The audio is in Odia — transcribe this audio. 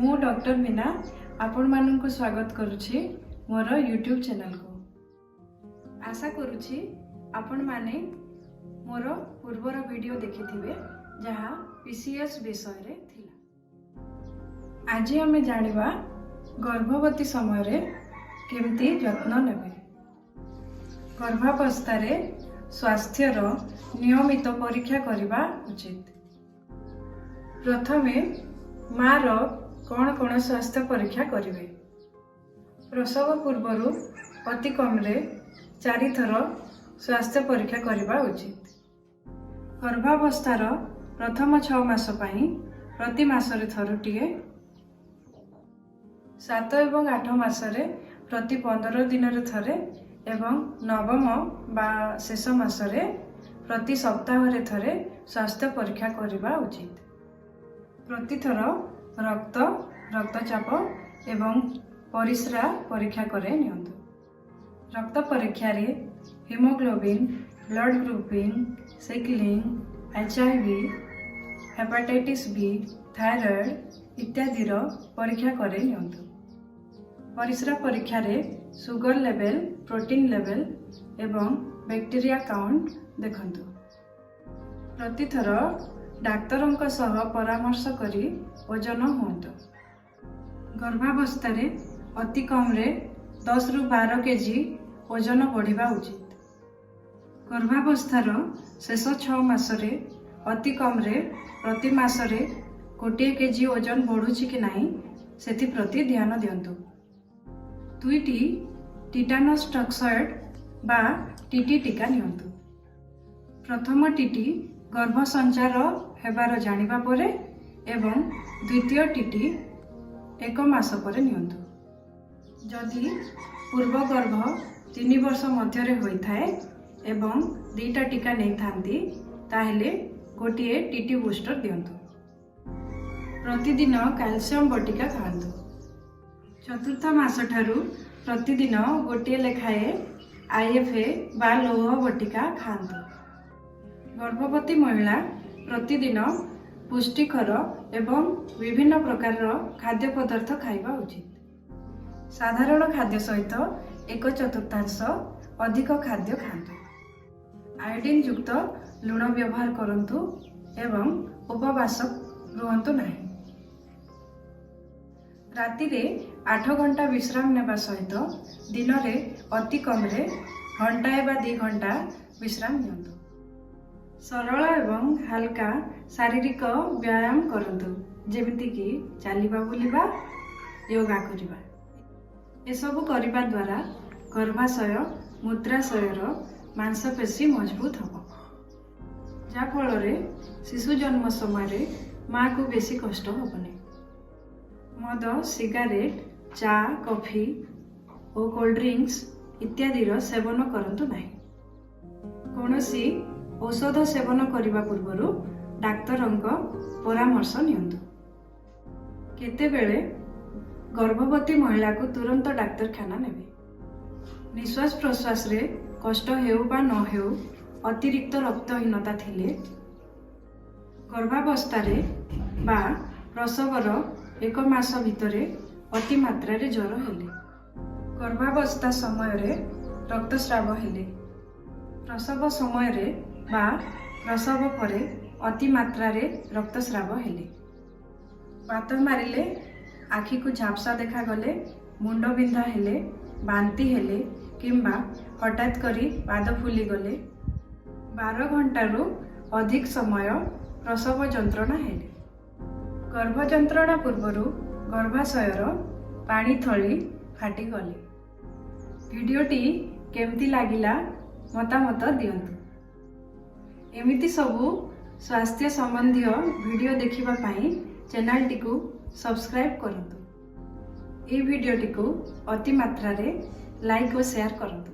ମୁଁ ଡକ୍ଟର ମୀନା ଆପଣମାନଙ୍କୁ ସ୍ୱାଗତ କରୁଛି ମୋର ୟୁଟ୍ୟୁବ୍ ଚ୍ୟାନେଲକୁ। ଆଶା କରୁଛି ଆପଣମାନେ ମୋର ପୂର୍ବର ଭିଡ଼ିଓ ଦେଖିଥିବେ, ଯାହା ପିସିଓଏସ୍ ବିଷୟରେ ଥିଲା। ଆଜି ଆମେ ଜାଣିବା ଗର୍ଭବତୀ ସମୟରେ କେମିତି ଯତ୍ନ ନେବେ। ଗର୍ଭାବସ୍ଥାରେ ସ୍ୱାସ୍ଥ୍ୟର ନିୟମିତ ପରୀକ୍ଷା କରିବା ଉଚିତ। ପ୍ରଥମେ ମାର କ'ଣ କ'ଣ ସ୍ୱାସ୍ଥ୍ୟ ପରୀକ୍ଷା କରିବେ? ପ୍ରସବ ପୂର୍ବରୁ ଅତି କମରେ ଚାରିଥର ସ୍ୱାସ୍ଥ୍ୟ ପରୀକ୍ଷା କରିବା ଉଚିତ। ଗର୍ଭାବସ୍ଥାର ପ୍ରଥମ 6 ମାସ ପାଇଁ ପ୍ରତି ମାସରେ ଥରୁଟିଏ, 7 ଏବଂ 8 ମାସରେ ପ୍ରତି 15 ଦିନରେ ଥରେ ଏବଂ ନବମ ବା ଶେଷ ମାସରେ ପ୍ରତି ସପ୍ତାହରେ ଥରେ ସ୍ୱାସ୍ଥ୍ୟ ପରୀକ୍ଷା କରିବା ଉଚିତ। ପ୍ରତିଥର ରକ୍ତ, ରକ୍ତଚାପ ଏବଂ ପରିସ୍ରା ପରୀକ୍ଷା କରାଇ ନିଅନ୍ତୁ। ରକ୍ତ ପରୀକ୍ଷାରେ haemoglobin, blood grouping, sickling, HIV, hepatitis B, thyroid ଇତ୍ୟାଦିର ପରୀକ୍ଷା କରାଇ ନିଅନ୍ତୁ। ପରିସ୍ରା ପରୀକ୍ଷାରେ ସୁଗର ଲେଭେଲ, ପ୍ରୋଟିନ୍ ଲେଭେଲ ଏବଂ ବ୍ୟାକ୍ଟେରିଆ କାଉଣ୍ଟ ଦେଖନ୍ତୁ। ପ୍ରତିଥର ଡାକ୍ତରଙ୍କ ସହ ପରାମର୍ଶ କରି ଓଜନ ହୁଅନ୍ତୁ। ଗର୍ଭାବସ୍ଥାରେ ଅତି କମରେ 10ରୁ 12 କେଜି ଓଜନ ବଢ଼ିବା ଉଚିତ। ଗର୍ଭାବସ୍ଥାର ଶେଷ 6 ମାସରେ ଅତି କମରେ ପ୍ରତି ମାସରେ 1 କେଜି ଓଜନ ବଢ଼ୁଛି କି ନାହିଁ, ସେଥିପ୍ରତି ଧ୍ୟାନ ଦିଅନ୍ତୁ। ଦୁଇଟି ଟିଟାନସ୍ ଟକ୍ସଏଡ୍ ବା ଟିଟି ଟିକା ନିଅନ୍ତୁ। ପ୍ରଥମ ଟିଟି ଗର୍ଭ ସଞ୍ଚାର ହେବାର ଜାଣିବା ପରେ ଏବଂ ଦ୍ୱିତୀୟ ଟିଟି ଏକ ମାସ ପରେ ନିଅନ୍ତୁ। ଯଦି ପୂର୍ବ ଗର୍ଭ 3 ବର୍ଷ ମଧ୍ୟରେ ହୋଇଥାଏ ଏବଂ ଦୁଇଟା ଟିକା ନେଇଥାନ୍ତି, ତାହେଲେ ଗୋଟିଏ ଟିଟି ବୁଷ୍ଟର ଦିଅନ୍ତୁ। ପ୍ରତିଦିନ କ୍ୟାଲସିୟମ ବଟିକା ଖାଆନ୍ତୁ। ଚତୁର୍ଥ ମାସଠାରୁ ପ୍ରତିଦିନ ଗୋଟିଏ ଲେଖାଏଁ ଆଇଏଫଏ ବା ଲୌହ ବଟିକା ଖାଆନ୍ତୁ। ଗର୍ଭବତୀ ମହିଳା ପ୍ରତିଦିନ ପୁଷ୍ଟିକର ଏବଂ ବିଭିନ୍ନ ପ୍ରକାରର ଖାଦ୍ୟ ପଦାର୍ଥ ଖାଇବା ଉଚିତ। ସାଧାରଣ ଖାଦ୍ୟ ସହିତ ଏକ ଚତୁର୍ଥାଂଶ ଅଧିକ ଖାଦ୍ୟ ଖାଆନ୍ତୁ। ଆୟୋଡିନ୍ ଯୁକ୍ତ ଲୁଣ ବ୍ୟବହାର କରନ୍ତୁ ଏବଂ ଉପବାସ ରୁହନ୍ତୁ ନାହିଁ। ରାତିରେ 8 ଘଣ୍ଟା ବିଶ୍ରାମ ନେବା ସହିତ ଦିନରେ ଅତି କମରେ ଘଣ୍ଟାଏ ବା 2 ଘଣ୍ଟା ବିଶ୍ରାମ ନିଅନ୍ତୁ। ସରଳ ଏବଂ ହାଲକା ଶାରୀରିକ ବ୍ୟାୟାମ କରନ୍ତୁ, ଯେମିତିକି ଚାଲିବା, ବୁଲିବା, ୟୋଗା କରିବା। ଏସବୁ କରିବା ଦ୍ୱାରା ଗର୍ଭାଶୟ, ମୂତ୍ରାଶୟର ମାଂସପେଶୀ ମଜବୁତ ହେବ, ଯାହାଫଳରେ ଶିଶୁ ଜନ୍ମ ସମୟରେ ମାଆକୁ ବେଶୀ କଷ୍ଟ ହେବନି। ମଦ, ସିଗାରେଟ୍, ଚା, କଫି ଓ କୋଲ୍ଡ ଡ୍ରିଙ୍କସ୍ ଇତ୍ୟାଦିର ସେବନ କରନ୍ତୁ ନାହିଁ। କୌଣସି ଔଷଧ ସେବନ କରିବା ପୂର୍ବରୁ ଡାକ୍ତରଙ୍କ ପରାମର୍ଶ ନିଅନ୍ତୁ। କେତେବେଳେ ଗର୍ଭବତୀ ମହିଳାକୁ ତୁରନ୍ତ ଡାକ୍ତରଖାନା ନେବେ? ନିଶ୍ୱାସ ପ୍ରଶ୍ୱାସରେ କଷ୍ଟ ହେଉ ବା ନ ହେଉ, ଅତିରିକ୍ତ ରକ୍ତହୀନତା ଥିଲେ, ଗର୍ଭାବସ୍ଥାରେ ବା ପ୍ରସବର ଏକ ମାସ ଭିତରେ ଅତିମାତ୍ରାରେ ଜ୍ୱର ହେଲେ, ଗର୍ଭାବସ୍ଥା ସମୟରେ ରକ୍ତସ୍ରାବ ହେଲେ, ପ୍ରସବ ସମୟରେ ବା ପ୍ରସବ ପରେ ଅତିମାତ୍ରାରେ ରକ୍ତସ୍ରାବ ହେଲେ, ବାତ ମାରିଲେ, ଆଖିକୁ ଝାପ୍ସା ଦେଖାଗଲେ, ମୁଣ୍ଡ ବିନ୍ଧା ହେଲେ, ବାନ୍ତି ହେଲେ କିମ୍ବା ହଠାତ୍ କରି ପାଦ ଫୁଲିଗଲେ, 12 ଘଣ୍ଟାରୁ ଅଧିକ ସମୟ ପ୍ରସବ ଯନ୍ତ୍ରଣା ହେଲେ, ଗର୍ଭ ଯନ୍ତ୍ରଣା ପୂର୍ବରୁ ଗର୍ଭାଶୟର ପାଣି ଥଳି ଫାଟିଗଲେ। ଭିଡ଼ିଓଟି କେମିତି ଲାଗିଲା, ମତାମତ ଦିଅନ୍ତୁ। ଏମିତି ସବୁ ସ୍ୱାସ୍ଥ୍ୟ ସମ୍ବନ୍ଧୀୟ ଭିଡ଼ିଓ ଦେଖିବା ପାଇଁ ଚ୍ୟାନେଲଟିକୁ ସବସ୍କ୍ରାଇବ୍ କରନ୍ତୁ। ଏହି ଭିଡ଼ିଓଟିକୁ ଅତି ମାତ୍ରାରେ ଲାଇକ୍ ଓ ସେୟାର କରନ୍ତୁ।